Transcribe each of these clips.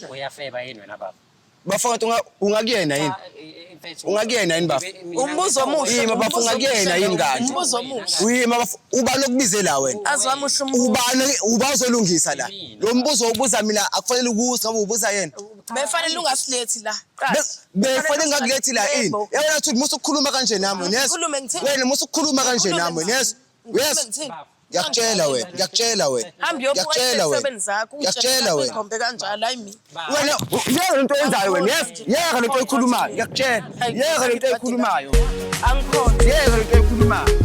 Uyafeba yini wena baba? Bafowethu ungakuyena yini? Ungakuyena yini bafo? Umbuzo omuhle. Ima bafo ungakuyena yini kanti? Umbuzo omuhle. Uyima bafo ubani okubize la wena? Azwamuhle umbuzo. Ubani uba uzolungisa la? Lo mbuzo ubuza mina akufanele ukuwuza ngoba ubuza yena. Befanele ungasilethi la. Qala. Befanele ngakulethi la ini? Yebo. Yabona ukuthi musu ukukhuluma kanje nami wena. Ngikhulume ngithini? Wena musu ukukhuluma kanje Ngikhulume nami wena. ngithini? Ngikhulume Yes. ngithini? Ngiyakutshela wena, ngiyakutshela wena. Hamba uyobuka Ngiyakutshela wena. ey'sebeni zakho. Ngiyakutshela wena. Ungitshele kanjalo hayi mina. Wena yeka lento oyenzayo wena, yes. Yeka lento oyikhulumayo, ngiyakutshela. Yeka lento oyikhulumayo. Angikhona. Yeka lento oyikhulumayo.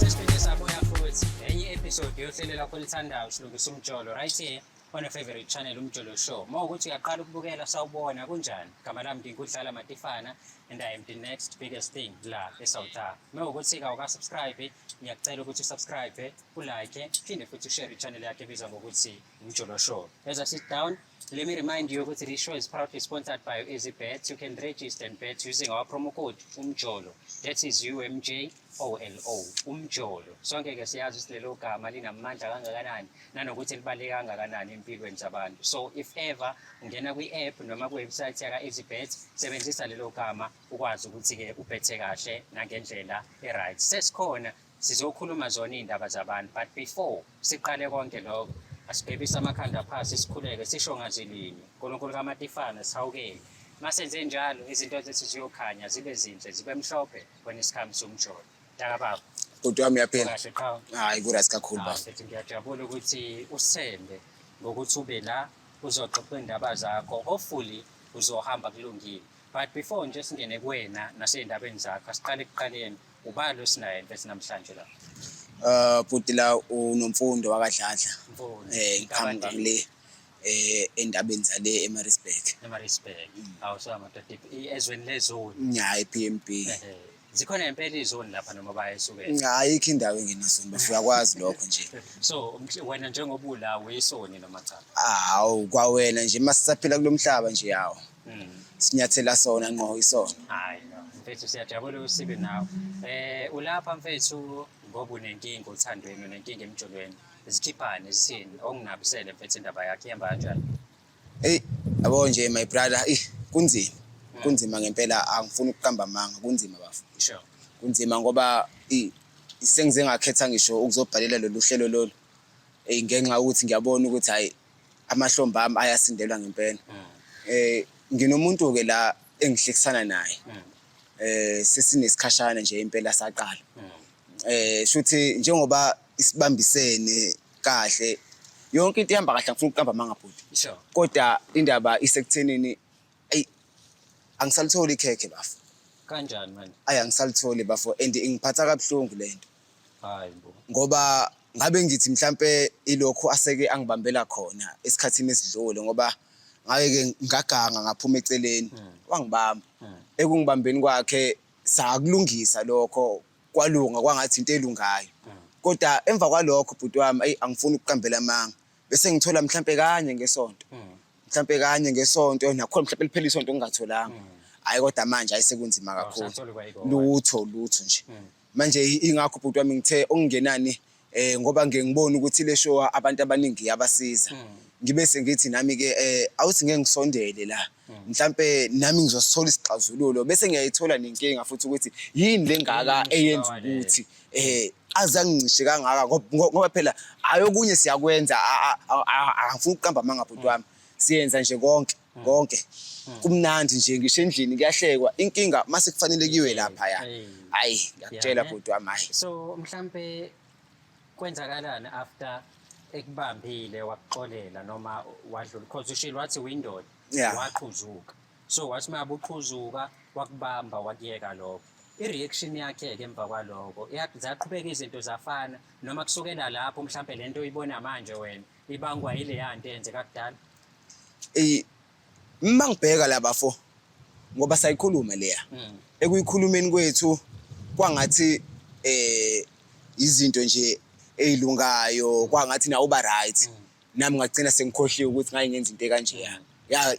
Sesiphinde sabuya futhi enye episode yohlelo lakho olithandayo silungisa umjolo right here on your favorite channel Umjolo Show. Uma ukuthi uyaqala ukubukela sawubona kunjani? Gama lami nginguDlala Matifana and I am the next biggest thing la eSouth Africa. Uma ukuthi awuka-subscribe ngiyakucela ukuthi usubscribe, ulike, phinde futhi ushare i-channel yakhe ebizwa ngokuthi Umjolo Show. As I sit down, let me remind you ukuthi this show is proudly sponsored by EasyBet. You can register and bet using our promo code UMJOLO. That is UMJOLO, UMJOLO. Sonke ke siyazi ukuthi lelo gama linamandla kangakanani nanokuthi libaluleke kangakanani empilweni zabantu. So if ever ungena kwi-app noma kwi-website yaka EasyBet, sebenzisa lelo gama ukwazi ukuthi ke ubhethe kahle nangendlela e-right. Sesikhona sizokhuluma zona iy'ndaba zabantu but before siqale konke lokho asibhebise amakhanda phasi sikhuleke sisho ngazilinye uNkulunkulu kaMatifana sihawukele masenze njalo izinto zethu ziyokhanya zibe zinhle zibe mhlophe when it comes to umjolo mntakababa. Bhuti wami uyaphila? Kahle qhawe. Hayi ku-right kakhulu baba. Mfethu ngiyajabula ukuthi usithembe ngokuthi ube la uzoxoxa iy'ndaba zakho hopefully uzohamba kulungile but before nje singene kuwena nasey'ndabeni zakho asiqale ekuqaleni ubani osinaye mfethu namhlanje la? Bhuti la uNomfundo wakaDladla. Mfundo. Ngiqhamuka kule endabeni zale eMaritzburg. eMaritzburg. Awu samadoda ezweni lezoni. Hayi PMB. Ehhe. Zikhona impela izoni lapha noma bayesukela. Ayikho indawo engenasoni bafo uyakwazi lokho nje. So wena njengoba ula uyisoni noma cha? Hawu kwawena nje masisaphila kulomhlaba nje yawo. Sinyathela sona ngqo isona. Hayi no. Mfethu siyajabula ukuthi sibe nawe. Ulapha mfethu ngoba unenkinga othandweni, unenkinga emjolweni. Zikhiphane zithini okunabisele mfethu indaba yakhe ihamba kanjani? Hey, yabo nje my brother, eh kunzima. Kunzima ngempela angifuni ukuqamba amanga, kunzima bafo. Sure. Kunzima ngoba sengize ngakhetha ngisho ukuzobhalela lolu hlelo lolu. Eh ngenxa ukuthi ngiyabona ukuthi hayi amahlombe ami ayasindelwa ngempela. Nginomuntu ke la engihlekisana naye. Sesinesikhashana nje impela saqala. Shuthi njengoba isibambisene kahle yonke into ihamba kahle angifuni ukuqamba amanga bhuti. Sure. Kodwa indaba isekuthenini ey angisalitholi ikhekhe bafo. Kanjani manje? Ayi angisalitholi bafo and ingiphatha kabuhlungu lento. Hayi bo. Ngoba ngabe ngithi mhlambe ilokhu aseke angibambela khona esikhathini esidlule ngoba ngake ke ngaganga ngaphuma eceleni wangibamba. Ekungibambeni kwakhe sakulungisa lokho kwalunga kwangathi into elungayo. Kodwa emva kwalokho bhuti wami ayi angifuni ukuqambela amanga. Bese ngithola mhlambe kanye ngesonto. Mhlambe kanye ngesonto nakhona mhlambe liphela isonto ngingatholanga. Hayi kodwa manje ayisekunzima kakhulu. Awusatholi kwayikona. Lutho lutho nje. Manje ingakho bhuti wami ngithe okungenani ngoba ngeke ngibone ukuthi le show abantu abaningi iyabasiza. Ngibe sengithi nami ke awuthi ngeke ngisondele la. Mhlambe nami ngizosithola isixazululo bese ngiyayithola nenkinga futhi ukuthi yini lengaka eyenza ukuthi azangincishe kangaka ngoba phela ayokunye siyakwenza angifuni ukuqamba amanga bhuti wami. Siyenza nje konke konke. Kumnandi nje ngisho endlini kuyahlekwa inkinga mase kufanele kuyiwe lapha ya. Hayi ngiyakutshela bhuti wami hayi. So mhlambe kwenzakalani after ekubambile wakuxolela noma wadlula because ushilo wathi uyindoda waqhuzuka. So wathi uma uqhuzuka wakubamba wakuyeka lokho. I-reaction yakhe ke emva kwaloko zaqhubeka izinto zafana noma kusukela lapho mhlambe lento oyibona manje wena ibangwa yileya nto eyenzeka kudala. Uma ngibheka la bafo ngoba sayikhuluma leya. Ekuyikhulumeni kwethu kwangathi izinto nje ezilungayo kwangathi nawe uba right. Nami ngagcina sengikhohliwe ukuthi ngaye ngenza into ekanjeya.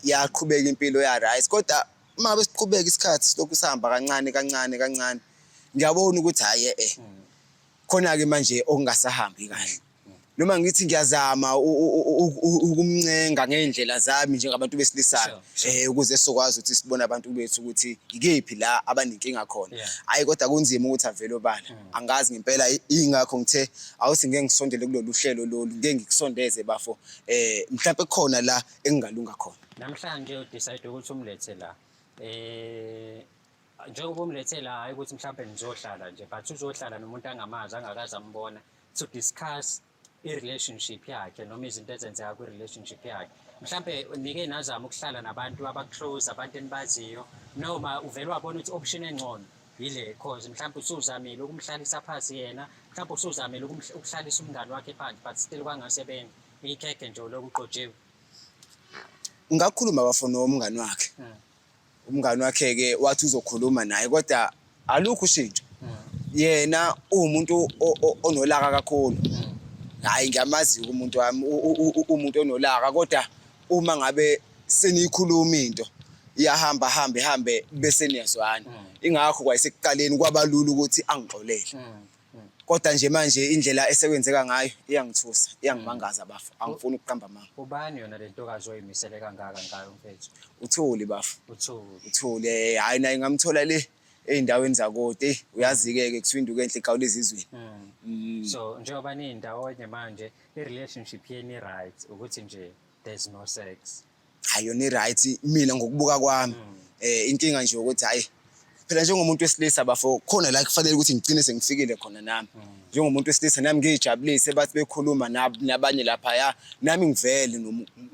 Yaqhubeka impilo ya right, kodwa uma ngabe siqhubeka isikhathi silokhu sihamba kancane kancane kancane, ngiyabona ukuthi hhayi eh khona-ke manje okungasahambi kahle. Noma ngithi ngiyazama ukumncenga ngey'ndlela zami njengabantu besilisayo, ukuze sizokwazi ukuthi sibone abantu bethu ukuthi ikephi la abanenkinga khona. Hhayi, kodwa kunzima ukuthi avele obala. Angazi ngempela, ingakho ngithe awuthi ngeke ngisondele kulolu hlelo lolu, ngeke ngikusondeze bafo, mhlampe kukhona la engingalunga khona. Namhlanje u-decide ukuthi umlethe la. Njengoba umlethe la, hhayi ukuthi mhlampe nizohlala nje, but uzohlala nomuntu angamazi, angakaze ambona, to discuss i-relationship yakhe noma izinto ezenzeka kwi-relationship yakhe. Mhlampe nike nazama ukuhlala nabantu aba-close, abantu enibaziyo, noma uvele wabona ukuthi option engcono yile, cause mhlampe usuzamile ukumhlalisa phansi yena, mhlampe usuzamile ukuhlalisa umngani wakhe phansi, but still kwangasebenzi. Ikhekhe nje ulokhu uqotshiwe. Ngakhuluma bafo nomngani wakhe. Umngani wakhe-ke wathi uzokhuluma naye, kodwa alukho ushintsho. Yena uwumuntu onolaka kakhulu. Hhayi, ngiyamazi-ke umuntu wami, umuntu onolaka, kodwa uma ngabe seniyikhuluma into iyahamba hambe hambe bese niyazwana. Ingakho kwayisekuqaleni kwaba lula ukuthi angixolele. Kodwa nje manje indlela esekwenzeka ngayo iyangithusa, iyangimangaza bafo. Angifuni ukuqamba amanga. Ubani yona le ntokazi oyimisele kangaka ngayo mfethu? Uthuli bafo. Uthuli. Uthuli, hhayi naye ngamthola le ey'ndaweni zakude. Eyi, uyazi-ke ke kuthiwa induku enhle igawula ezizweni. So njengoba niyindawonye manje, i-relationship yenu i-right, ukuthi nje there's no sex. Hhayi, yona i-right mina ngokubuka kwami. Inkinga nje ukuthi hhayi phela njengomuntu wesilisa bafo, khona la kufanele ukuthi ngigcine sengifikile khona nami. Njengomuntu wesilisa nami ngiyijabulise, bathi bekhuluma nabanye laphaya, nami ngivele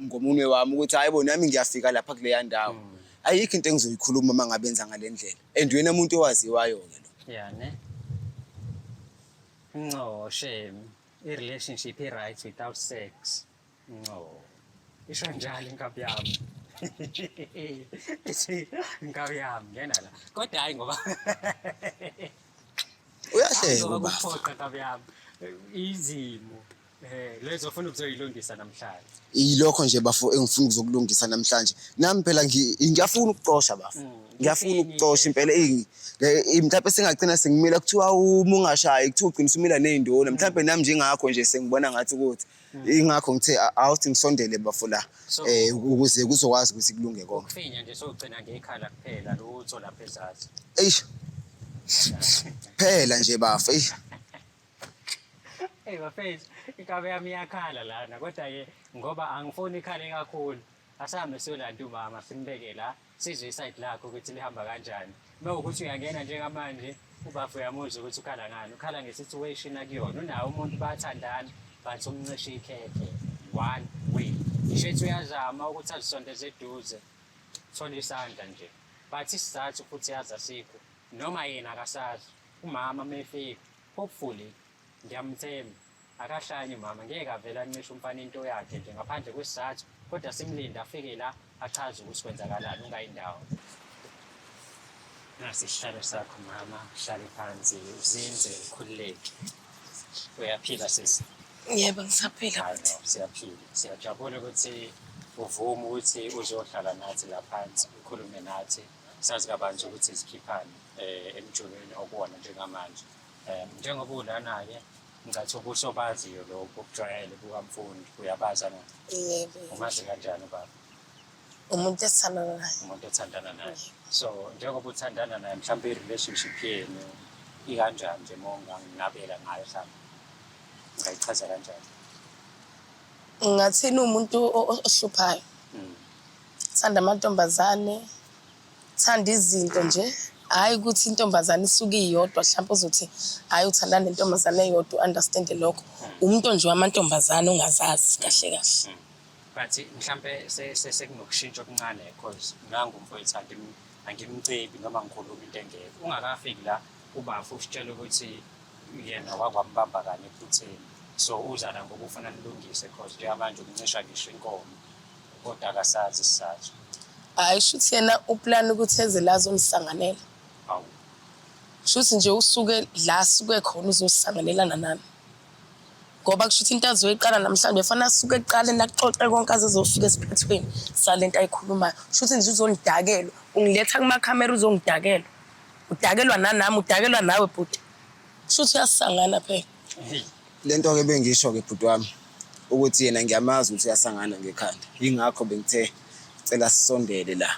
ngomunwe wami ukuthi hhayi bo, nami ngiyafika lapha kuleya ndawo. Ayikho into engizoyikhuluma uma ngabe enza ngale ndlela. And uyena muntu owaziwayo-ke lo. Yeah, ne? Nco, shame. I-relationship i-right without sex. Nco. Isho njalo inkabi yami. Ithi inkabi yami ngena la. Kodwa hayi ngoba Uyahleka ngoba ubafo. kuphoqa nkabi yami. Izimo lezo ofuna ukuzoyilungisa namhlanje. Yilokho nje bafo engifuna ukuzokulungisa namhlanje. Nami phela ngiyafuna ukucosha bafo. Ngiyafuna Ithini ukucosha impela. Mhlawumbe sengagcina sengimila kuthiwa uma ungashayi kuthiwa ugcina usumila ney'nduna. Mhlawumbe nami njengakho nje sengibona ngathi ukuthi ingakho ngithe awuthi ngisondele bafo la, ukuze kuzokwazi ukuthi kulunge konke. Ukufinya nje sogcina ngekhala kuphela lutho lapha ezansi. Eish. Phela nje bafo, eish. Hey bafethu, inkabi yami iyakhala lana, kodwa-ke ngoba angifuni ikhale kakhulu, asihambe siyolanda umama simbeke la, sizwe isayidi lakhe ukuthi lihamba kanjani. Uma kuwukuthi uyangena njengamanje, ubafo uyamuzwa ukuthi ukhala ngani, ukhala nge-situation akuyona. Unawo umuntu bayathandana, but umncishe ikhekhe one way. Ngisho ethi uyazama ukuthi azisondeze eduze, thola isandla nje. But isizathu futhi yazi asikho, noma yena akasazi. Umama uma efika, hopefully ngiyamthemba, akahlanye umama, ngeke avele ancishe umfana into yakhe nje ngaphandle kwesizathu, kodwa simlinde afike la achaze ukuthi kwenzakalani, ungayi ndawo. Nasi isihlalo sakho mama, uhlale phansi, uzinze, ukhululeke. Uyaphila sisi? Yebo, ngisaphila Hayi bhuti. no, siyaphila. Siyajabula ukuthi uvume ukuthi uzohlala nathi la phansi, ukhulume nathi, sazi kabanzi ukuthi sikhiphani emjolweni okuwona njengamanje. Njengoba ulana-ke, ngicathi ubuso baziyo lokhu obujwayele bukamfundi, uyabazi angithi? Yebo. Umazi kanjani ubaba? Umuntu esithandana naye. Umuntu othandana naye. So njengoba uthandana naye, mhlawumbe i-relationship yenu ikanjani nje, uma unganginabela ngayo mhlawumbe? Ungayichaza kanjani? Ngathini, umuntu ohluphayo. Thanda amantombazane, thanda izinto nje. Hhayi ukuthi intombazane isuke iyodwa, mhlawumbe uzothi hhayi uthandana nentombazane eyodwa, u-understand-e lokho. Umuntu nje wamantombazane ongazazi kahle kahle. But mhlampe sekunokushintsha okuncane, cause nangu umfowethu angimcebi noma ngikhuluma into engekho. Ungakafiki la ubafo usitshela ukuthi yena wakwambamba kanye ephutheni. So uza la ngoba ufuna nilungise, cause njengamanje ukuncisha ngisho inkomo, kodwa akasazi isizathu. Hhayi, shuthi yena uplana ukuthi eze la azongisanganela. Hawu. Shuthi nje usuke la asuke khona uzosisanganelana nami. Ngoba kusho ukuthi into azoyiqala namhlanje fanele asuke ekuqaleni akuxoxe konke aze azofika esiphethweni sale nto ayikhulumayo. Kusho ukuthi nje uzongidakelwa. Ungiletha kumakhamera uzongidakelwa. Udakelwa nanami, udakelwa nawe bhuti. Kusho ukuthi uyasangana phela. Le nto-ke bengisho-ke bhuti wami ukuthi yena ngiyamazi ukuthi uyasangana ngekhanda. Yingakho bengithe cela sisondele la.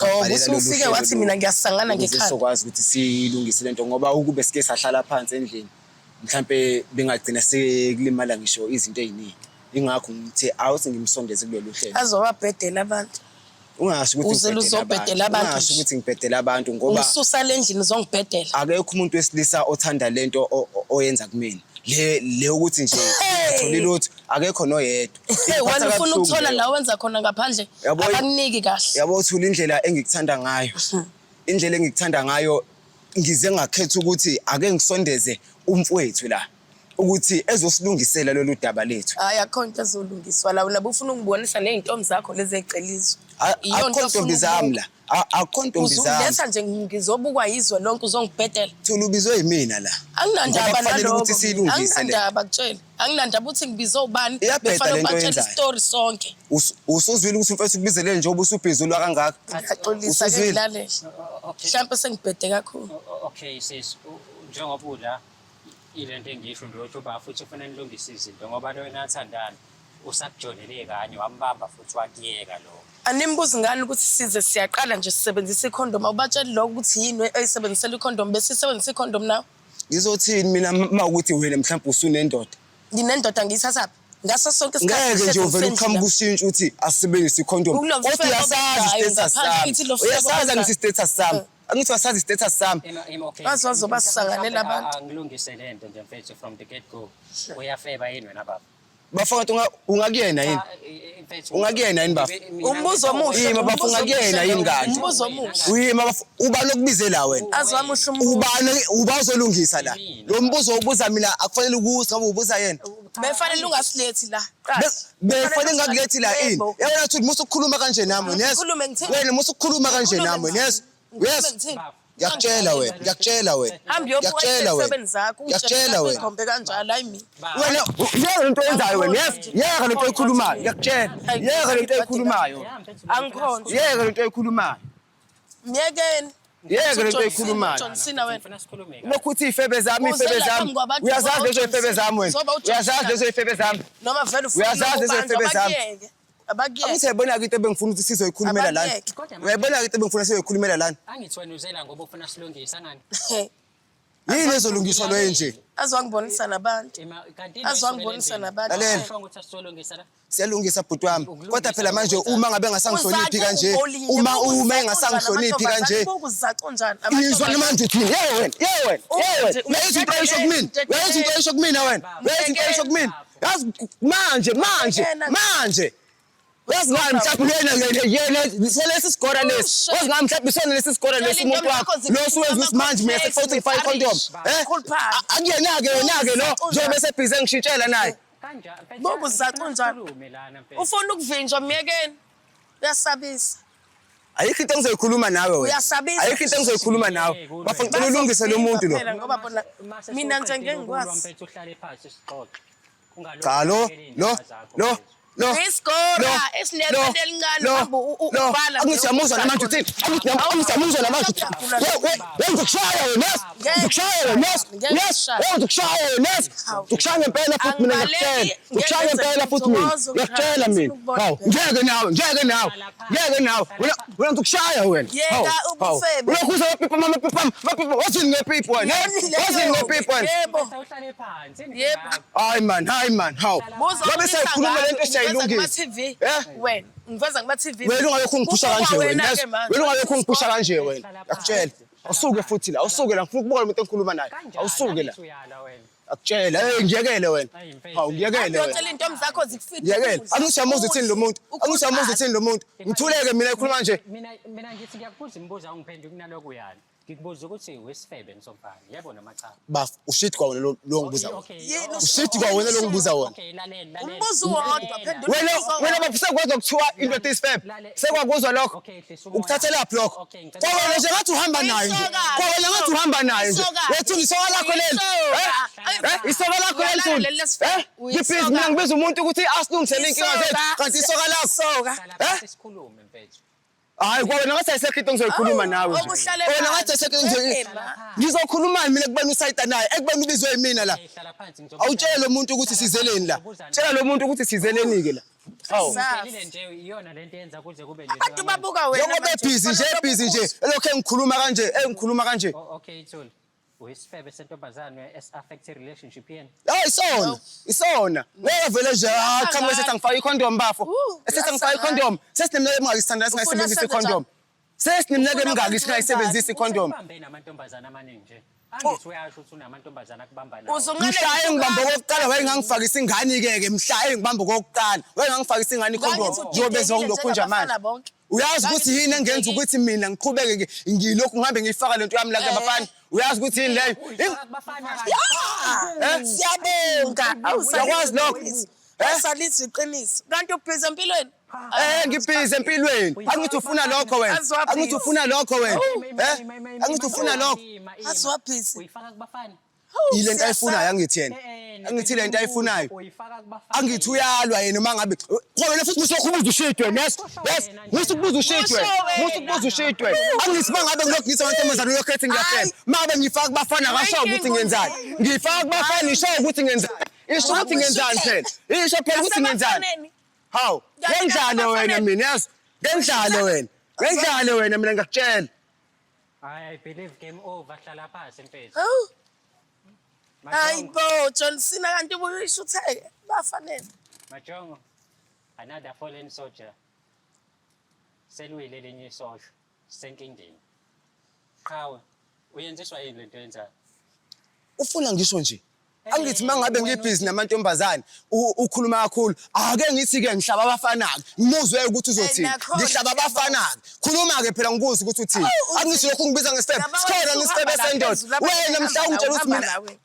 Oh, usufike wathi mina ngiyasangana ngekhanda. Sizokwazi ukuthi siyilungise lento ngoba ukube sike sahlala phansi endlini mhlampe bengagcina sekulimala ngisho izinto ey'ningi. Ingakho ngithe awuthi ngimsondeze kulolu hlelo. Azobabhedela abantu. Ungasho ukuthi Uzele ngibhedela uzobhedela abantu Ungasho nje. ukuthi ngibhedela abantu ngoba Ungisusa le ndlini uzongibhedela. akekho umuntu wesilisa othanda lento oyenza kumina. Le ukuthi nje atholi lutho akekho noyedwa. Hey, Ingiphatha wena ufuna kabuhlungu ukuthola leyo. la wenza khona ngaphandle Yabo- abakuniki kahle. Yabo Thuli indlela engikuthanda ngayo. Indlela engikuthanda ngayo ngize ngakhetha ukuthi ake ngisondeze umfowethu la ukuthi ezosilungisela lolu daba lethu. Hayi akho into ezolungiswa la wena bufuna ukungibonisa ney'ntombi zakho lezi ey'celizwe. Iyona into Akukho ofuna ntombi zami ukubuka. la. Akukho ntombi zami. Uzungiletha nje ngizobukwa yizwe lonke uzongibhedela. Thuli ubizwe yimina la. Anginandaba Ngoba kufanele naloko. ukuthi siyilungise le. Anginandaba kutshela. Anginandaba ukuthi ngibize ubani. Iyabheda Befanele le nto ubatshele oyenzayo. isitori sonke. Usuzwile ukuthi umfethu ukubizele nje ubusubhizi ulwa kangaka. Ngiyaxolisa ke Usuzwile? ngilalele. Okay. Mhlawumbe sengibhede kakhulu. Okay sis, njengoba ula ile nto engisho nje ukuthi uba futhi ufuna nilungise izinto ngoba lo wena athandana usakujonele kanye wambamba futhi wakuyeka lo. Animbuzi ngani ukuthi size siyaqala nje sisebenzisa ikhondom awubatsheli lokho ukuthi yini eyisebenzisela ikhondom bese isebenzisa ikhondom nawe. Ngizothini mina uma ukuthi wena mhlawumbe usunendoda. Nginendoda ngiyithathaphi? Ngaso sonke isikhathi Ngeke nje ngihlezi uvele ngisendlini. uqhamuke ushintshe uthi asisebenzise ikhondom. Kulo Kodwa mfebo uyasazi obenzayo i-status ngaphandle, sami. ithi lo mfebo Uyasazi obenzayo. angithi i-status sami. Angithi uyasazi i-status sami. Okay. Baze bazobasanganela abantu. Angilungise le nto nje mfethu from the get go. Uyafeba yini wena baba? Bafowethu ungakuyena yini? Mfethu. Ungakuyena yini bafo? Umbuzo omuhle. Yima bafo umbuzo ungakuyena omuhle yini lowo, kanti? Umbuzo omuhle. Uyima bafo ubani okubize la wena? Azwami uhle umbuzo. Ubani uba uzolungisa la? Lo mbuzo ubuza mina akufanele ukuze ngoba ubuza yena. Befanele ungasilethi la. Qala. Befanele ngakulethi la ini. Yebo. Yabona ukuthi musu ukukhuluma kanje nami wena yes. Ngikhulume ngithini? Wena musu ukukhuluma kanje Ngikhulume nami wena yes. ngithini? Yes. Ngikhulume ngithini? Ngiyakutshela wena, ngiyakutshela wena. Hamba uyobuka Ngiyakutshela wena. ey'sebeni zakho. Ngiyakutshela wena. Ngiyakutshela kanjalo hayi mina. Wena yeka lento oyenzayo wena yes. Yeka lento oyikhulumayo. Ngiyakutshela. Yeka lento oyikhulumayo. Angikhonzi. Yeka lento oyikhulumayo. Myekeni. Yeka lento oyikhulumayo. John Cena wena. Ngifuna sikhulume kahle. Lokhu uthi iy'febe zami, iy'febe Uze la zami. phambi kwabantu, Uyazazi uzoba lezo y'febe uJohn zami wena. Cena. Uzoba uJohn Uyazazi Cena. lezo y'febe zami. Noma vele ufuna Uyazazi lezo ukubanjwa, y'febe zami. abakuyeke. Abakuyeke. Angithi uyayibona-ke into ebengifuna ukuthi sizoyikhulumela lana. Abakuyeke. Uyayibona-ke into ebengifuna sizoyikhulumela lana. Angithi wena uzela ngoba ufuna silungise angani? Yini ezolungiswa loyo nje? Azwangibonisa nabantu. Kanti Azwangibonisa nabantu. Lalela. ukuthi asizolungisa la. Siyalungisa bhuti wami. Ukulungisa Kodwa phela manje ukwenza- uma ngabe engasangihloniphi kanje, uma engasangihloniphi kanje, Izwa manje uthini? Yebo wena, yebo wena, yebo wena. Uyayenza into oyisho kumina. Uyayenza into oyisho kumina wena. Uyayenza into oyisho kumina. Yazi manje, manje, manje. Uyazi ngani mhlawumbe yena yena solesi sigora lesi. Uyazi ngani mhlawumbe isona lesi sigora lesi umuntu wakho. Lo osuwenza ukuthi manje mina sekufanele ukuthi ngifake icondom. Eh? Akuyena-ke yena-ke lo njengoba esebhizi engishintshela naye. Kanjani? Mfethu, Buka uzaca unjani? sikhulume lana mfethu. Ufuna ukuvinjwa myekeni. Uyasabisa. Ayikho into engizoyikhuluma nawe wena. Uyasabisa. Ayikho into engizoyikhuluma nawe. Bafo ngicela ulungise lo muntu lo. Phela ngoba bona Mase mina nje sewuqedile ngeke ukulwa, ngikwazi. mfethu uhlale phansi sixoxe. Ungalokhu Cha lo ufikela lo iy'ndaba zakho, lo mfethu. lo Isigora esinepeni elincane uhamba ubhala nje Angithi uyamuzwa namanje uthini? Angithi uyamuzwa namanje uthini? We ngizokushaya wena yes. Ngizokushaya wena yes. Yes. We ngizokushaya wena yes. Ngizokushaya ngempela futhi mina ngiyakutshela. Ngizokushaya ngempela futhi mina. Ngiyakutshela mina. Hawu ngeke nawe, ngeke nawe. Ngeke nawe. Wena wena ngizokushaya wena. Yeka ubufebe. Ulokhu uza mapipa mapipa mapipa wathini ngepipi wena? Wathini ngepipi wena? Yebo. Mfethu, uhlale phansi. Yebo. Hayi man, hayi man, hawu. Buza Ngabe siyayikhuluma lento siyayilungisa. TV. Eh? Wena, ngiveza kuma TV. Wena ungalokhu ungiphusha kanje wena. Wena yes? ke manje. Wena ungalokhu ungiphusha kanje wena. Ngiyakutshela. Awusuke futhi la, awusuke la ngifuna ukubuka lo muntu engikhuluma naye. Kanjani? Awusuke la. Angithi uyala wena. Akutshela, hey ngiyekele wena. Ayi, mfethu. Hawu ngiyekele wena. Uyotshela iy'ntombi zakho zikufide. Ngiyekele. Angithi uyamuzwa uthini lo muntu? Angithi uyamuzwa uthini lo muntu? Ngithuleke mina ekhuluma nje. Mina ngithi ngiyakubuza imibuzo awungiphenduli kunalokho uyala. Ngikubuza ukuthi wesifebe nsomfana, yebo noma cha? Baf, ushit kwa wena lo ngibuza wona. Okay, Yini okay, Ushit kwa wena lo ngibuza wona. Okay, lalela, lalela. Umbuzo uwodwa, Lalela. phendula. Wena wena baba sekwazi kuthiwa indoda isifebe. Sekwakuzwa lokho. Okay, hlisa umoya. Ukuthathelaphi lokho? Okay, ngicela- Kwa wena nje ngathi uhamba naye nje. Isoka. Kwa wena ngathi uhamba naye nje. Isoka. Wethu isoka lakho leli. Isoka. Eh? Eh? Isoka lakho leli Uyalala Thuli. leli lesifebe. Eh? Uyisoka. Ngibhizi mina ngibiza umuntu ukuthi asilungisele inkinga Isoka. zethu. Kanti isoka lakho. Isoka. Hlala Eh? phansi sikhulume mfethu. Hayi kwa wena ngathi ayisekho into engizoyikhuluma Awu, nawe nje. okuhlale Wena phansi. ngathi ayisekho into engizoyi- Eh, ma. Ngizokhulumani mina ekubeni usayita naye, ekubeni ubizwe yimina la. Okay, hlala phansi ngizobuza. Awutshele lo muntu ukuthi sizeleni la. Tshela lo muntu ukuthi sizeleni-ke la. Hawu. Ngitshelile nje iyona lento eyenza kuze kube nje. Abantu babuka wena. Njengoba manje, ebhizi nje ufana ebhizi nje nobukusu. elokhu engikhuluma kanje engikhuluma kanje. Oh, okay, Thuli. Uyisifebe sentombazane esi-affect relationship yenu. Hayi isona, isona. Ngeke vele nje ah qhamuke sethi angifake icondom bafo. Uh, Sethi angifake uyasangana. icondom. Sesineminyaka emingaki sithandana Ufuna singayisebenzisi senze icondom. Sesineminyaka Ufuna emingaki abantu singayisebenzisi icondom. Usebambe namantombazane amaningi nje. Angithi uyasho ukuthi unamantombazane akubamba nawo. Uzunqele Mhla engibamba okokuqala wayengangifakisa ingane-ke ke mhla engibamba okokuqala wayengangifakisa ingane icondom Ngangithi njengoba udidekile ngilokhu nje manje. njengabafana bonke. Uyazi ukuthi yini engenza ukuthi mina ngiqhubeke ngilokhu ngihambe ngiyifaka lento yami la kubafana. Uyazi ukuthi yini leyo? Uyifaka kubafana Eh? Siyabonga. Uyakwazi lokho? Eh? Awusalithi iqiniso. Kanti ubhizi empilweni? Eh ngibhizi empilweni. Angithi ufuna lokho wena. Aziwa Angithi busy. ufuna lokho wena. Eh? Angithi ufuna lokho. Aziwa busy. Uyifaka kubafana. Ile nto ayifunayo angithi yena. Angithi le nto ayifunayo. Uyifaka kubafana. Angithi uyalwa yena uma ngabe kwa wena futhi musokubuza ushidwe yes yes musukubuza ushidwe musukubuza ushidwe angithi uma ngabe ngilokhu ngithi amantombazane ulokhu ethi ngiyafeba uma ngabe ngifaka kubafana akasho ukuthi ngenzani ngifaka kubafana isho ukuthi ngenzani isho ukuthi ngenzani phela isho phela ukuthi ngenzani Nasebafaneni. hawu Kanti ngendlale wena nasebafaneni. mina yazi ngendlale wena ngendlale wena mina ngiyakutshela Hayi, I believe game over hlala phansi mfethu. Hawu. Hayi Majongo, bo, John Cena kanti ubuye uyishutheke. Bafanele. Majongo. Another fallen soldier. Selwile elinye isosha. Senkingeni. Qhawe, uyenziswa yini lento yenzayo? Ufuna ngisho nje angithi uma ngabe ngibhizi namantombazane ukhuluma kakhulu ake ngithi-ke ngihlaba abafana-ke ngimuzwe ukuthi uzothini Eh, nakhona ngihlaba abafana-ke khuluma-ke phela ngikuze ukuthi uthini Awu, uthini? angithi lokhu ngibiza ngesifebe Laba sikhona wethu nesifebe uhamba la sendoda phezulu, laba wena mhla uhamba ungitshela ukuthi la mina wena.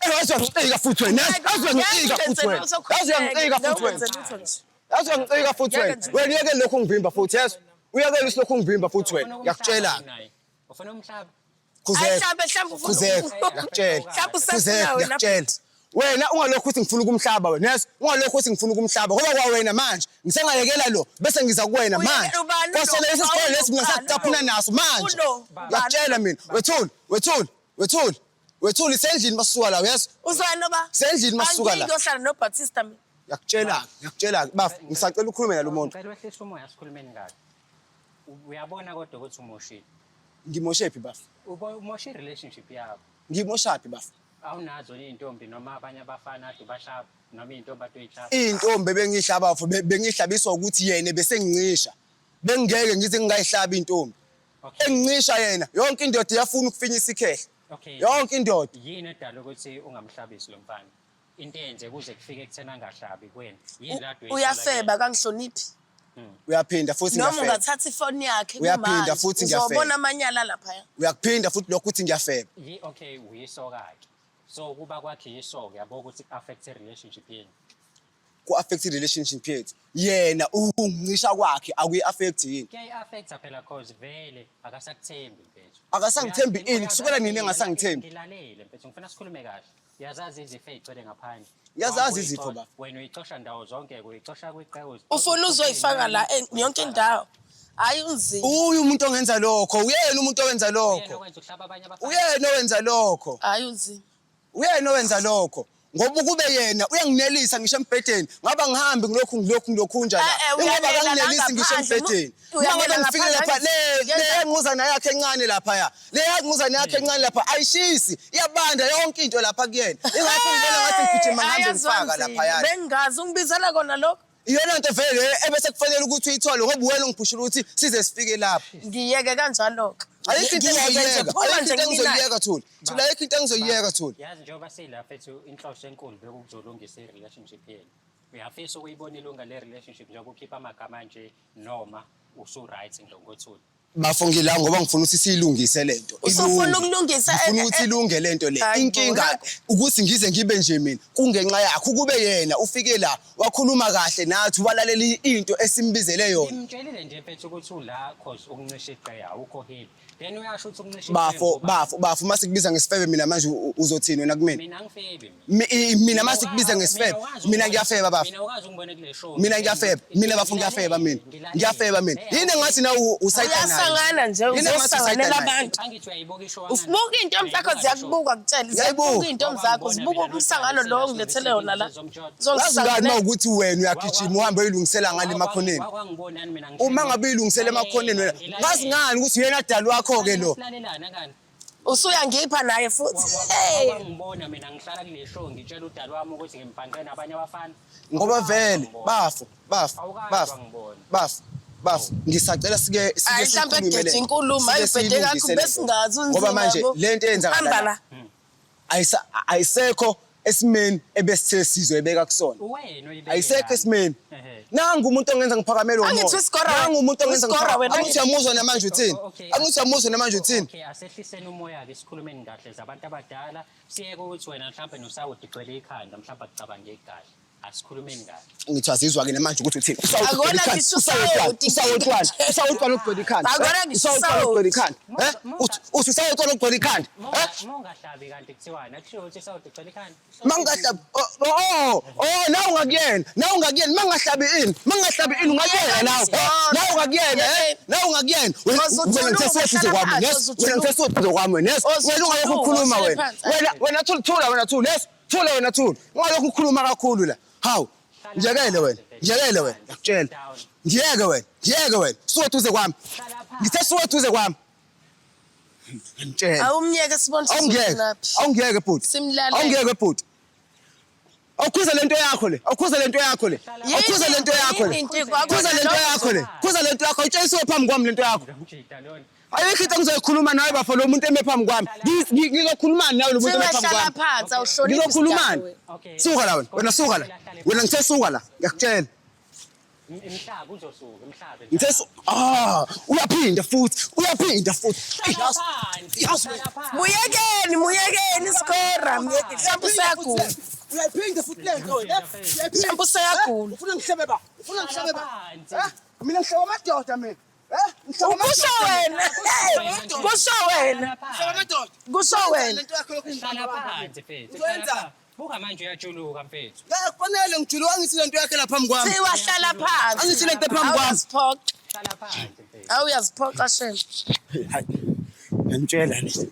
Eh, azongicika futhi wena azongicika futhi wena azongicika futhi wena azongicika futhi wena wena uyeke lokhu ngivimba futhi yeso uyekele usilokhu ngivimba futhi wena ngiyakutshela-ke Ufuna umhlaba? Khuzeka. Ayi, mhlambe, mhlambe ufuna- Khuzeka, ngiyakutshela. Mhlambe usafuna Khuzeka, wena. ngiyakutshela. Wena ungalokhu uthi ngifuna ukumhlaba wena. Yes, ungalokhu uthi ngifuna ukumhlaba ngoba kwawena manje ngisengayekela lo bese ngiza kuwena Uyekela manje. ubani lo? Kwasona lesi sikole lesi mina Ubani sakucaphuna lo? naso manje. Ulo. Ngiyakutshela mina. Wethuli, wethuli, wethuli. Wethuli sendlini masuka la, yes? Uzwani ba? Sendlini masuka la. Angiyohlala noBaptista mina. Ngiyakutshela, ngiyakutshela baf, ngisacela ukhulume nalo muntu. Ngicela wehlise umoya sikhulumeni kahle. Uyabona kodwa ukuthi umoshile. Ngimoshephi baf? Umoshe i-relationship yakho. Ngimoshaphi baf? Awunazo iy'ntombi noma abanye abafana ade bahlaba noma iy'ntombi ade uy'hlaba. Iy'ntombi ebengiyihlaba bafo bengihlabiswa ukuthi yena besengincisha. Bengingeke ngithi ngingayihlaba intombi. Okay. Engincisha yena yonke indoda iyafuna ukufinyisa ikhehla. Okay. Yonke indoda. Yini edala ukuthi ungamhlabisi lo mfana? Into eyenze kuze kufike ekutheni angahlabi kuwena. Yini la ade uyisola Uyafeba kangihloniphi. Uyaphinda futhi Noma ngiyafeba. ungathatha ifoni yakhe Uyaphinda kumanje, futhi ngiyafeba. Uzobona amanyala laphaya. Uyakuphinda futhi lokho uthi ngiyafeba. kuyena? Okay, uyisoka-ke. So ukuba kwakhe yisoka yabo ukuthi ku-affect i-relationship yenu. Ku-affect i-relationship yethu. Yena ukungincisha kwakhe akuyi-affect yini? Kuyayi-affect-a phela cause vele akasakuthembi mfethu. Akasangithembi ini? Kusukela nini engasangithembi? Ngilalele mfethu, ngifuna sikhulume kahle. Uyazazi izifo ey'gcwele ngaphandle. Ngiyazazi izifo, baba. Wena uyixosha ndawo zonke, uyixosha kwiqewu. Ufuna uzoyifaka la yonke indawo. Hayi unzima. Uye umuntu ongenza lokho, uyena umuntu owenza Uyena lokho. owenza uhlaba abanye abafana. Uyena owenza lokho. Hayi unzima. Uyena owenza lokho. Ngoba ukube yena uyanginelisa ngisho embhedeni, ngaba ngihambi ngilokhu ngilokhu ngilokhu nje la. Eh, eh, Ingoba uyanela la akanginelisi ngisho ngaphandle. embhedeni. Uma Uyanela ngabe ngifike ngaphandle, lapha le yenza- le nquzana yakhe encane lapha ya. Le nquzana yakhe encane lapha ayishisi, iyabanda yonke into lapha kuyena. Ingakho ngibona ngathi ngigijima ngihambe ngifaka lapha ya. Bengingazi ungibizela kona lokho. Iyona nto vele ebese kufanele ukuthi uyithole ngoba uwena ongiphushela ukuthi size sifike lapho. Ngiyeke kanjalo-ke. Ayikho into Ngiyeke nje, engizoyiyeka, phuma ayikho nje into kumina. engizoyiyeka Thuli. Thuli ayikho into engizoyiyeka Thuli. Yazi njengoba sila fethu inhloso enkulu bekukuzolungisa i-relationship yenu. Uyafisa ukuyibona ilunga le-relationship njengoba ukhipha amagama nje noma usu-right nje ngothuli. Bafo ngila ngoba ngifuna ukuthi siyilungise lento. Usufuna Ilunge. ukulungisa, Ngifuna ukuthi ilunge lento le. Hayi bo, Inkinga nakho. ukuthi ngize ngibe nje mina kungenxa yakho kube yena ufike la wakhuluma kahle nathi walalela into esimbizele yona. Ngimtshelile nje mfethu ukuthi ula cause ukuncisha iqeya awukho happy. Then uyasho ukuthi ukuncisha iqeya Bafo ngoba bafo bafo masikubiza ngesifebe mina manje uzothini wena kumina? Mina angifebi mina. Mina masikubiza ngesifebe mina ngiyafeba bafo. Mina ukazi ungibone kule show. Mina ngiyafeba, mina bafo ngiyafeba mina. Ngiyafeba mina. Yini engathi na usayita naye? Uyasangana nje Yini engathi usayita uzosanganela naye? abantu. Angithi uyayibuka ishow. Usibuka iy'ntombi zakho ziyakubuka kutshela Ngiyayibuka. ziyakubuka iy'ntombi zakho zibuka umsangano lo ongilethele yona la. Wazi ngani uma ukuthi wena uyagijima uhambe uyilungisela ngale emakhoneni? Wakwangibonani mina Uma ngabe uyilungisela emakhoneni wena, ngazi ngani ukuthi uyena dali wakho-ke lo? Silalelana kani? Usuyangipha naye futhi. Hey. Wangibona mina ngihlala kule show ngitshela udali wami ukuthi ngimbhanqe nabanye abafana. Ngoba vele bafo bafo Awukazi bafo wangibona. bafo bafo ngisacela sike sike Hayi, mhlampe sikhulume kugeje le- inkulumo, sike hayi, ubhede siyilungise kakho, le nto. besingazi unzima Ngoba manje yabo. le nto eyenzakala Hamba la, la. ayisekho esimeni ebesithe sizoyibeka kusona. Wena oyibeke. Ayisekho esimeni. Ehhe. Nangu umuntu ongenza ngiphakamele umoya. Angithi uSgora wena. Nangu umuntu ongenza uSgora ngiphakamele. wena. Angithi uyamuzwa namanje uthini? Okay. Angithi uyamuzwa namanje uthini? Okay, asehliseni umoya ke sikhulumeni kahle zabantu abadala. Siyeke ukuthi wena mhlambe nosawoti ugcwele ikhanda mhlambe akucabangeki kahle. Asikhulumeni kahle. Ngithi azizwa ke namanje ukuthi uthini. Akona ngisho Usawotwana, usawoti. usawotwana, usawotwana ukugcwele ikhanda. Akona ngisho Usawotwana ukugcwele ikhanda. usawoti. Eh? Uthi usawotwana ukugcwele ikhanda. Eh? Mongahlabi kanti kuthiwani? Akushiwo ukuthi usawoti ugcwele ikhanda. Mangahlabi oh oh nawe ungakuyena, nawe ungakuyena, mangahlabi ini, mangahlabi ini ungakuyena nawe. Eh? Nawe ungakuyena, eh? Nawe ungakuyena. Wena Ozujuluka, wena ngithe soduze uhlala kwami, phansi, yes. Wena ngithe soduze kwami, wena, yes. Wena ungalokhu Ozujuluka, ukhuluma uhlale wena. phansi. Wena wena thula thula wena thula, yes. Thula wena thula. Ungalokhu ukhuluma kakhulu la. Hawu. Ngiyekele wena. Ngiyekele wena. Ngiyakutshela. Ngiyeke wena. Ngiyeke wena. Suka duze kwami. Ngithe suka duze kwami. Ngitshela. Awumyeke sibone Awungiyeke. sizophi. Awungiyeke bhuti. Simlalele. Awungiyeke bhuti. Awukhuze lento yakho le. Awukhuze lento yakho le. Awukhuze lento yakho le. Yini into kwakho? Khuza lento yakho le. Khuza lento yakho. Ayitshayisiwe phambi kwami lento yakho. Ngiyamjida lona. Ayikho into engizoyikhuluma nawe bafo lo muntu eme phambi kwami. Ngizokhulumani nawe lo muntu eme phambi Singahlala kwami. phansi awuhloniphi. Ngizokhulumani? isidalo wena. Okay. Suka la wena. Wena suka la. Wena ngithe suka la. Ngiyakutshela. Imhlaba uzosuka, imhlaba. Ngithe ah, uyaphinda futhi. Uyaphinda futhi. Hlala phansi. Yazi Hlala phansi. Muyekeni, muyekeni isikora, muyekeni. Mhlawumbe useyagula. Uyayiphinda futhi lento wena. Mhlawumbe useyagula. Ufuna ngihlebe ba? Ufuna ngihlebe ba? Phansi. Eh? Mina ngihleba amadoda mina. Eh? Ngihleba Kusho wena. Hey, kusho wena. Ngihleba amadoda. Kusho wena. Lento yakho lokhu Hlala phansi mfethu. Uzoyenza? Hlala phansi. Buka manje uyajuluka mfethu. Kufanele ngijuluka ngithi lento yakhe lapha phambi kwami. Thiwa hlala phansi. Angithi lento phambi kwami. Awuyaziphoqa. Hlala phansi mfethu. Awuyaziphoqa shame. Hayi. Ngiyamtshela nje.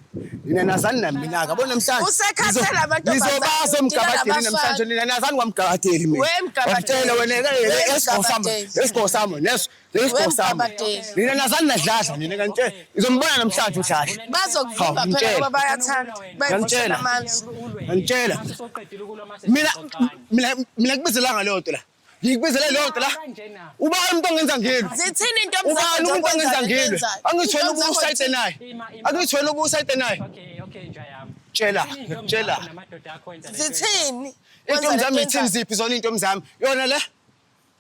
Nina nazani nami mina ke yabo namhlanje. Usekhathele amantombazane, Nizobaza udila umgabadeli nabafana. namhlanje nina nazani kwamgabadeli mina. We mgabadeli. Ngiyakutshela wena We lesigqoko sami. mgabadeli. Lesigqoko sami leso. Lesigqoko sami. mgabadeli. Nina nazani nadladla nina ngiyantshela. Ngizombona namhlanje udladla. Bazokuvimba Hawu, phela ngitshela. ngoba bayathanda. Ngiyamtshela. Bayivusela amandla. Ngiyamtshela. Soqedile ukulwa mase Mina sixoxana. mina mina kubizelanga leyo nto la. Ngikubizele leyo nto la. Kanjena. Ubani umuntu ongenza ngilwe? Zithini intombi Ubani umuntu ongenza ngilwe? Angithwele Intombi zakho ubusayite naye. Ima, ima. Angithwele ubusayite naye. Okay, okay nja yami. Tshela, Zithini iy'ntombi tshela. zakho namadoda akho enza lento Zithini? Intombi zami ithini ziphi zona iy'ntombi zami? Yona le?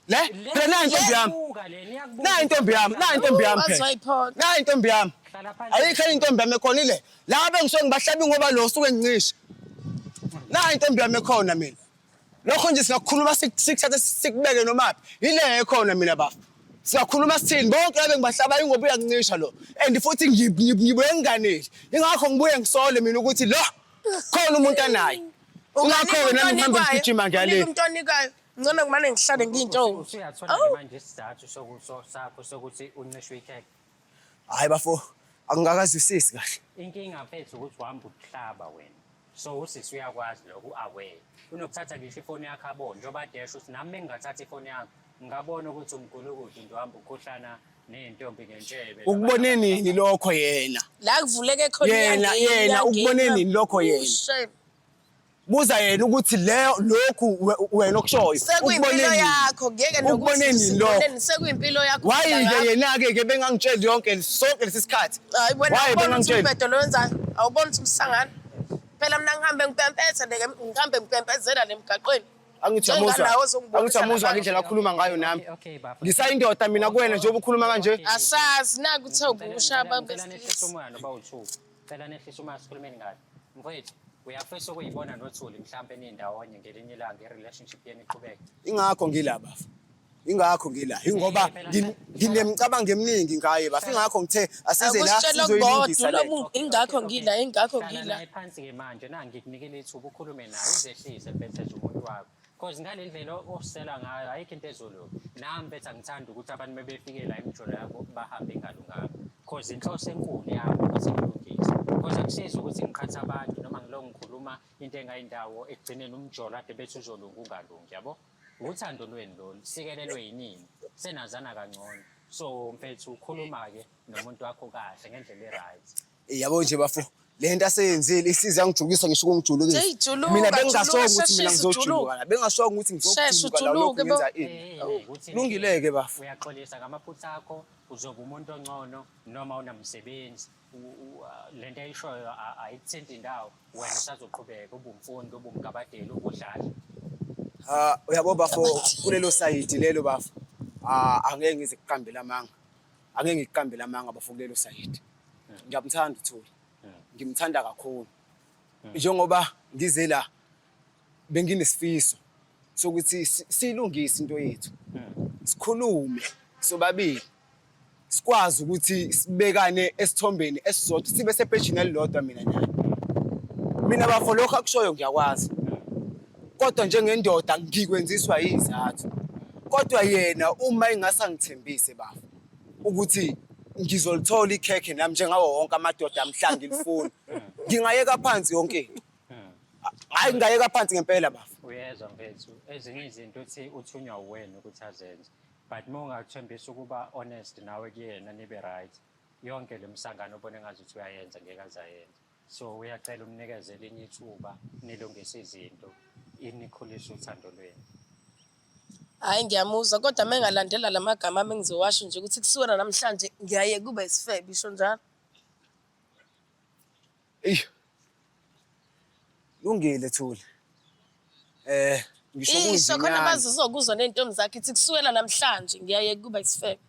Le? Phela nayi intombi yami. Iyakubuka le, niyakubuka. Nayi intombi yami, nayi intombi yami phela. Wazoyiphoqa. Nayi intombi yami. Hlala phansi. Ayikho enye intombi yami ekhona ile. Laba engisuke ngibahlabi ngoba lo usuke ngincisha. Nayi intombi yami ekhona mina. Lokho nje singakhuluma sikuthathe sikubeke nomaphi. Ile ekhona mina bafa. Singakhuluma sithini bonke laba engibahlabayo ingoba uyangincisha lo. And futhi ngibuye nginganeli. Ingakho ngibuye ngisole mina ukuthi lo khona umuntu anaye. Ingakho-ke nami ngihambe ngigijima ngiyale. Unika umuntu onikayo. Ngcono ngimane ngihlale ngiyintombi. Usuyathola-ke manje isizathu sakho sokuthi uncishwe ikhekhe. Hayi bafo, angikakazwisisi kahle. Inkinga mfethu ukuthi uhamba ukuhlaba wena. So usisi uyakwazi lokho u-aware. Unokuthatha ngisho ifoni yakho abone njengoba adesha ukuthi nami mengingathatha ifoni yakho ngingabona ukuthi umgulukudu nje uhamba ukhuhlana ney'ntombi ngentshebe. Ukubone nini lokho yena? La kuvuleke khona Yena iyangena, yena ukubone iyangena. nini lokho yena? Shame. Buza yena ukuthi leyo lokhu wena okushoyo Sekuyimpilo ukubone nini? yakho ngeke Ukubone nini lokho? siboneni sekuyimpilo yakho. Why-ke yena-ke ke bengangitsheli yonke sonke lesi sikhathi? Hayi wena Why awuboni ukuthi bengangitsheli? umbhedo lo wenzayo awuboni ukuthi umsangano. Phela mina ngihambe ngipempetha ngihambe ngipempezela le mgaqweni. Angithi uyamuzwa. Njenganawe ozongibonisa Angithi uyamuzwa nabantu. indlela akhuluma ngayo nami. Okay, okay, bafo. Ngisayindoda mina kuwena njengoba ukhuluma kanje. Okay. Asazi naku kuthe ukusha abantu Ngicela nehlise besilisa. umoya noba u-two. Ngicela nehlise umoya sikhulumeni kahle. Mfowethu, uyafisa ukuyibona noThuli mhlampe nindawonye ngelinye ilanga i-relationship yenu iqhubeke. Ingakho ngila bafo. Ingakho ngila. Ingoba Phela- nginemicabango eminingi ngaye bafo. Ingakho ngithe asize la Akusitshela sizoyilungisa kodwa le. lo muntu ingakho ngila ingakho Hlala ngila. naye phansi-ke manje na ngikunikele ithuba ukhulume naye uzehlise mfethu as umuntu wakho. Cause ngale ndlela osela ngayo ayikho into ezolunga. Nami mfethu angithandi ukuthi abantu mebefike la imijolo yabo bahambe ingalunganga. Cause inhloso enkulu yami ukuthi ngilungise. Cause akusizi ukuthi ngiqhathe abantu noma ngilokhu ngikhuluma into engayindawo ekugcineni umjolo ade bethi uzolunga ungalungi yabo. Uthando lwenu lolu sikelelwe yinini senazana kangcono. So mfethu ukhuluma-ke nomuntu wakho kahle ngendlela e-right. Yabo nje bafo. Le nto aseyenzile isize yangijulukisa ngisho ukungijulukisa. Seyijuluka, Mina bengingasonga juluka, ukuthi mina sheshisa, ngizojuluka la. Bengingasonga ukuthi Shesha ngizojuluka la lokhu ujuluke, bo. ngenza ini. Eh, ukuthi Lungile-ke bafo. Uyaxolisa ngamaphutha akho, uzoba umuntu ongcono noma unamsebenzi. Lento ayishoyo ayikuthinti indawo, wena usazoqhubeka ube umfundi, ube umgabadeli, ube udlala. Ah, uyabo bafo kulelo sayidi lelo bafo. Ah, angeke ngize kuqambele amanga. Angeke ngikuqambele amanga bafo kulelo sayidi. Ngiyamthanda uThuli. Ngimthanda kakhulu. Njengoba ngize la benginesifiso sokuthi siyilungise into yethu. Sikhulume sobabili. Sikwazi ukuthi sibekane esithombeni esisodwa sibe sepejini elilodwa mina naye. Mina bafo lokho akushoyo ngiyakwazi. Kodwa njengendoda ngikwenziswa yizathu. Kodwa yena uma engasangithembise bafo ukuthi ngizolithola ikhekhe nami njengawo wonke amadoda mhla ngilifuna. Ngingayeka phansi yonke into. Hayi ngingayeka phansi ngempela bafo. Uyezwa mfethu, ezinye izinto uthi uthunywa uwena ukuthi azenze. But uma ungathembisa ukuba honest nawe kuyena nibe right, yonke le misangano obona engazuthi uyayenza ngeke aze ayenze. So uyacela umnikeze elinye ithuba nilungise izinto, inikhulise uthando lwenu. Hhayi ngiyamuzwa kodwa uma engalandela la magama ami engizowasho nje ukuthi kusukela namhlanje ngiyayeka ukuba isifebe isho njalo. Eyi. Lungile Thuli. Ngisho Isho khona kunzinyana. bazizokuzwa ney'ntombi zakhe ithi kusukela namhlanje ngiyayeka ukuba isifebe.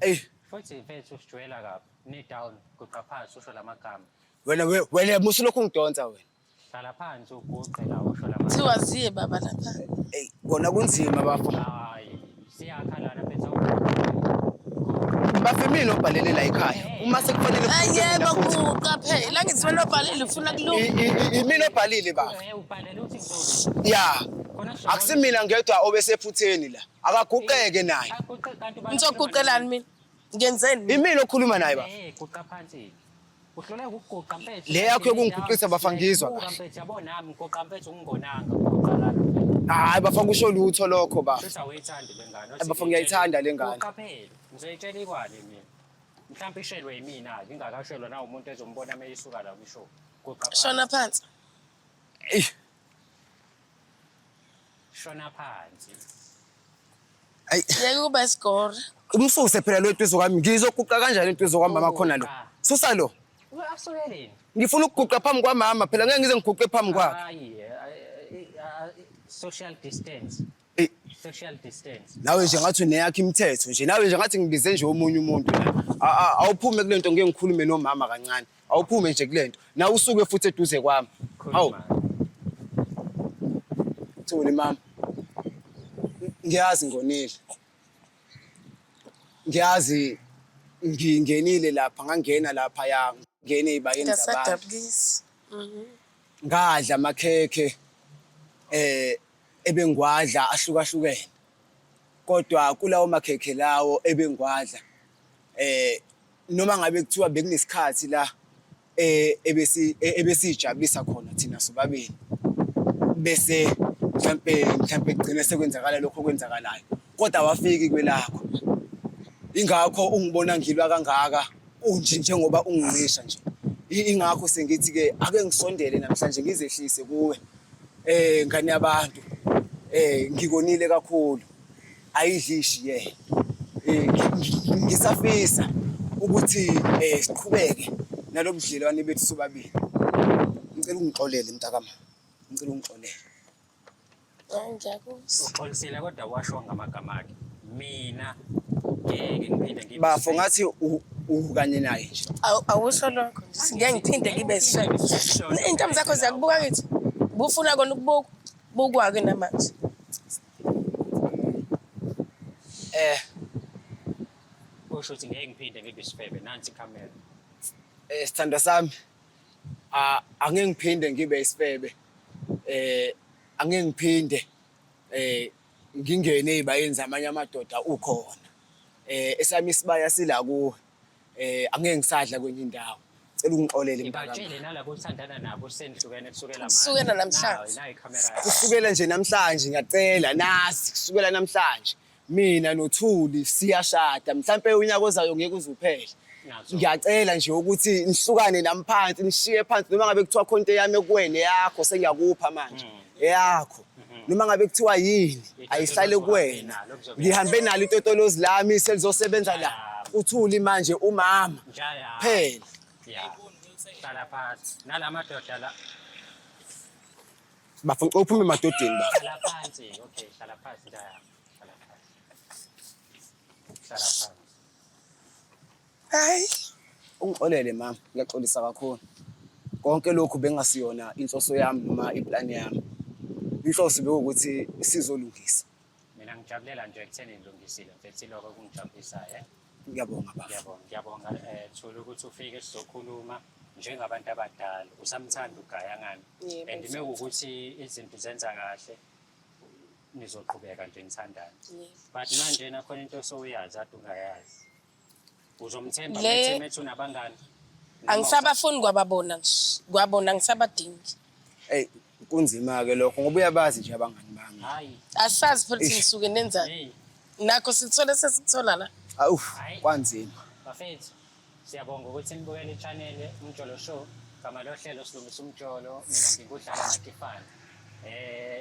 Eyi, Futhi mfethu usijwayela kabi, knee down, guqa phansi usho lamagama. wena wena musu lokhu ungidonsa wena. Hlala phansi uguqe la usho lamagama. Kuthiwa ziye baba lapha. Eyi, kona kunzima bafo. Hayi, siyakha lana mfethu. Bafo imina obhalele la ekhaya. Uma sekufanele Hayi kuguqe mina yebo futhi. guqa phela ngithi wena obhalile ufuna kulunga. Imina obhalile bafo. Ubhalele uthi ngizolunga. Ya. Khona sizobona- Akusimina ngedwa obesephutheni la. Akaguqeke naye. Aguqe kanti ubani Ngizoguqelani mina? Ngenzeni mina? Imina okhuluma naye bafo. Guqa phansi. Uhluleka ukuguqa mfethu. Le yakho yokungiguqisa bafo angiyizwa Guqa kahle. mfethu yabo nami guqa mfethu ungingonanga guqa lana mfethu. Hayi bafo kusho lutho lokho bafo. Shuthi awuyithandi le ngane. Hayi, bafo, ngiyayithanda le ngane. Guqa phela. Ngizoyitshela ikwale mina. Mhlawumbe ishelwe yimina ke ingakashelwa na umuntu ezombona uma isuka la kwishow. Guqa phansi. Shona phansi. Eyi, Shona phansi. ayi Yeke ukuba isigora. umsuse phela lo eduze kwami. Ngizoguqa kanjani eduze kwamama khona lo? Susa lo. Asukeleni. Ngifuna ukuguqa phambi kwamama phela ngeke ngize ngiguqe phambi kwakhe. Hayi, social distance. Eyi, Social distance. nawe nje ngathi uneyakho imithetho nje. Nawe nje ngathi ngibize nje omunye umuntu la. Awuphume kule nto ngeke ngikhulume nomama kancane. Awuphume nje kule nto. Nawe usuke futhi eduze kwami. Hawu, Khuluma. Thuli mama. Ngiyazi ngonile. Ngiyazi ngingenile lapha ngangena lapha ya ngene ey'bayeni zabantu. Ngiyasadabukisa. Ngadla amakhekhe ebengwadla ahlukahlukene. Kodwa kulawo makhekhe lawo ebengwadla noma ngabe kuthiwa bekunesikhathi la ebesijabulisa khona thina sobabili bese mhlampe kugcine sekwenzakala lokho okwenzakalayo kodwa awafiki kwelakho. Ingakho ungibona ngilwa kangaka unje njengoba ungincisha nje. Ingakho sengithi-ke ake ngisondele namhlanje ngizehlise kuwe ngane yabantu. Ngikonile kakhulu ayidlishi yena. Ngisafisa ukuthi siqhubeke nalobu budlelwane bethu sobabili. Ngicela ungixolele mntakama, ngicela ungixolele. Hayi, ngiyakuzwa. Uxolisile kodwa washo ngamagama akhe. Mina ngeke ngiphinde ngibe Bafo ngathi ukanye naye nje. Awusho lokho nje. Ngeke ngiphinde ngibe isifebe. Iy'ntombi zakho ziyakubuka ngithi. Bufuna kona ukubukwa. Bukwa-ke namanje. Eh Usho ukuthi ngeke ngiphinde ngibe isifebe nansi ikhamera. Sithandwa sami, angeke ngiphinde ngibe isifebe. Angeke ngiphinde ngingene ey'bayeni zamanye amadoda ukhona. Esami isibaya sila kuwe. Angeke ngisadla kwenye indawo. Cela ungixolele mntakami. Ngibatshele nalabo othandana nabo senihlukene kusukela manje. Kusukela namhlanje. Nayi ikhamera yakho. Kusukela nje namhlanje ngiyacela nazi kusukela namhlanje mina noThuli siyashada mhlampe unyaka ozayo ngeke uze uphele. Nazo. Ngiyacela nje ukuthi nihlukane nami phansi nishiye phansi noma ngabe kuthiwa khona into eyami ekuwena eyakho sengiyakupha manje eyakho noma ngabe kuthiwa yini ayihlale kuwena ngihambe nalo itotolozi lami selizosebenza la uThuli manje umama Njaya. phela. Ya. Hlala phansi. Nala madoda la. Bafo uphume emadodeni ba. Hlala phansi. Okay, hlala phansi njaya. Hlala phansi. Hlala phansi. Hayi. Ungixolele mama, ngiyaxolisa kakhulu. Konke lokhu bengasiyona inhloso yami noma iplani yami. Inhloso bekuwukuthi sizolungisa. Mina ngijabulela nje ekutheni ngilungisile mfethu iloko okungijabulisayo. Ngiyabonga bafo. Ngiyabonga, ngiyabonga Thuli ukuthi ufike sizokhuluma njengabantu abadala. Usamthanda ugaya ngani? Yebo, And mewukuthi izinto zenza kahle nizoqhubeka nje nithandane. Yebo. But manje nakhona into osowuyazi ade ungayazi. Uzomthemba Le- methi methi unabangani. Angisabafuni kwababona nje. Kwabona angisabadingi. Ey kunzima ke lokho ngoba uyabazi nje abangani bami. Hayi. Asazi futhi Eish. ngisuke nenzani. Hey, Nakho sithole sesikuthola la. Awu Hhayi. kwanzima. bafethu. Siyabonga ukuthi nibukele i-channel Umjolo Show. Gama lohlelo silungisa umjolo, mina ngingudlala Matifana.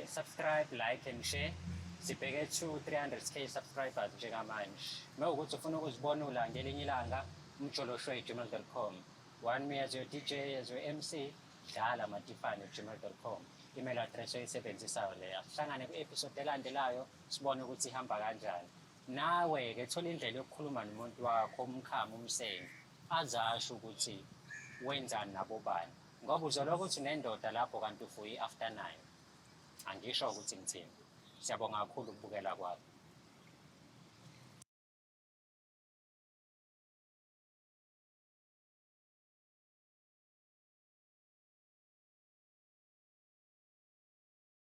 Subscribe, like and share. Sibheke to 300k subscribers njengamanje. Mewukuthi ufuna ukuzibonula ngelinye ilanga, umjoloshow@gmail.com. One me as your DJ, as your MC, dlala matifane@gmail.com. Email address oyisebenzisayo leyo. Sihlangane kwi-episode elandelayo sibone ukuthi ihamba kanjani. Nawe-ke thola indlela yokukhuluma nomuntu wakho, umkhama, umsenge, azasho ukuthi wenzani nabobani. Ngoba uzolokhu uthi unendoda lapho kanti ufuye i-after 9. Angisho ukuthi ngithini. Siyabonga kakhulu ukubukela kwakho.